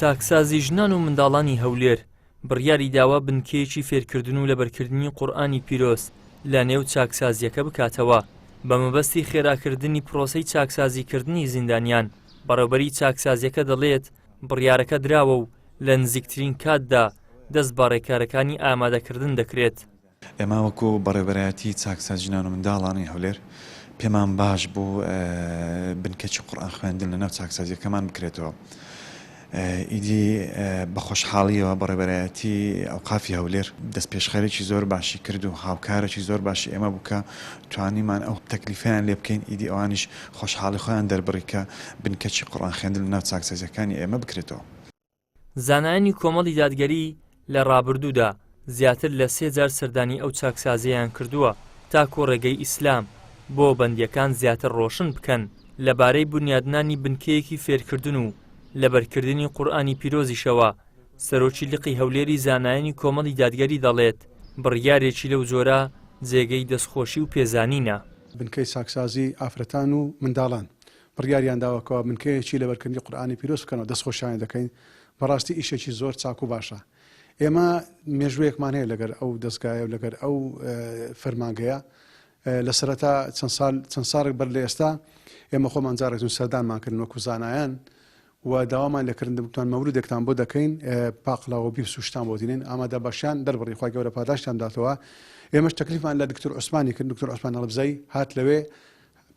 چاکسازی ژنان و منداڵانی هەولێر بڕیاری داوە بنکەیەکی فێرکردن و لەبەرکردنی قورئانی پیرۆز لە نێو چاکسازییەکە بکاتەوە بە مەبەستی خێراکردنی پرۆسەی چاکسازیکردنی زیندانیان، بەڕێوبەری چاکسازییەکە دەڵێت، بڕیارەکە دراوە و لە نزیکترین کاتدا دەست بە ڕێکارەکانی ئامادەکردن دەکرێت. ئێمە وەکو بەڕێوبەرایەتی چاکسازی ژنان و منداڵانی هەولێر پێمان باش بوو بنکەکی قورئان خوێندن لەناو چاکسازیەکەمان بکرێتەوە. ئیدی بە خۆشحاڵیەوە بەڕێوبەرایەتی ئەوقافی هەولێر دەستپێشخەرێکی زۆر باشی کرد و هاوکارێکی زۆر باشی ئێمە بوو کە توانیمان ئەو تەکلیفەیان لێ بکەین، ئیدی ئەوانیش خۆشحاڵی خۆیان دەربڕی کە بنکەکی قورئان خوێندن لەناو چاکسازیەکانی ئێمە بکرێتەوە. زانایانی کۆمەڵی دادگەری لە ڕابردوودا زیاتر لە سێ جار سەردانی ئەو چاکسازییەیان کردووە تاکو ڕێگەی ئیسلام بۆ بەندییەکان زیاتر ڕۆشن بکەن لەبارەی بونیادنانی بنکەیەکی فێرکردن و لەبەرکردنی قورئانی پیرۆزیشەوە سەرۆکی لقی هەولێری زانایانی کۆمەڵی دادگەری دەڵێت بڕیارێکی لەو جۆرە جێگەی دەستخۆشی و پێزانینە. بنکەی چاکسازی ئافرەتان و منداڵان بڕیاریان داوە کەوا بنکەیەکی لەبەرکردنی قورئانی پیرۆز بکەنەوە دەستخۆشیان دەکەین بەڕاستی ئیشێکی زۆر چاک و باشە ئێمە مێژوویەکمان هەیە لەگەر ئەو دەستگایە و لەگەر ئەو فەرمانگەیە لە سەرەتا چەند سال چەند ساڵێک بەر لە ئێستا ئێمە خۆمان جارێک سەردانمان کردن وەکو زانایان و داوامان لێکردن وتمان مەولودێکتان بۆ دەکەین پاقلاوە و بیبس و شتان بۆ دینین ئامادە باشیان دەربڕی خوای گەورە پاداشتیان بداتەوە ئێمەش تەکلیفمان لە دکتۆر عوسمانی کرد دکتۆر عوسمان هەڵەبزەی هات لەوێ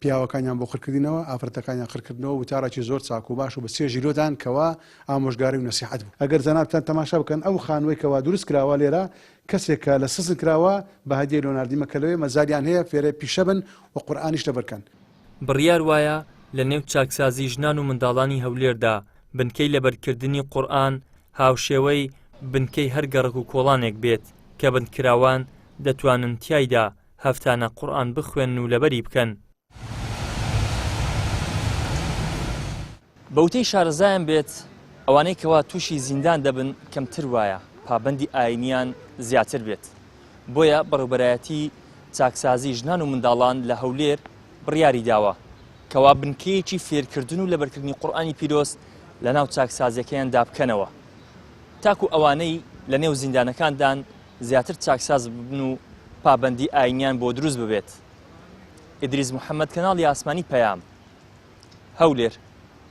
پیاوەکانیان بۆ قرکردینەوە ئافرەتەکانیان قرکردنەوە وتارێکی زۆر چاک و باش و بە چێژی لۆدان کەوا ئامۆژگاری و نەسیحەت بوو ئەگەر جەنابتان تەماشا بکەن ئەو خانووەی کەوا دروست کراوە لێرە کەسێک کە لە سزن کراوە بە هەدیەی لۆ ناردیمە کە لەوێ مەجالیان هەیە فێرە پیشە بن و قورئانیش لەبەر کەن. بڕیار وایە لە نێو چاکسازی ژنان و منداڵانی هەولێردا بنکەی لەبەرکردنی قورئان هاوشێوەی بنکەی هەر گەڕەک و کۆڵانێک بێت کە بەندکراوان دەتوانن تیایدا هەفتانە قورئان بخوێنن و لەبەری بکەن. بە وتەی شارەزایان بێت، ئەوانەی کەوا تووشی زیندان دەبن کەمتر وایە پابەندی ئاینیان زیاتر بێت، بۆیە بەڕێوبەرایەتی چاکسازی ژنان و منداڵان لە هەولێر بڕیاری داوە کەوا بنکەیەکی فێرکردن و لەبەرکردنی قورئانی پیرۆز لەناو چاکسازیەکەیاندا بکەنەوە تاکو ئەوانەی لەنێو زیندانەکاندان زیاتر چاکساز ببن و پابەندی ئاینیان بۆ دروست ببێت. ئیدریس محەمەد کەناڵی ئاسمانی پەیام، هەولێر.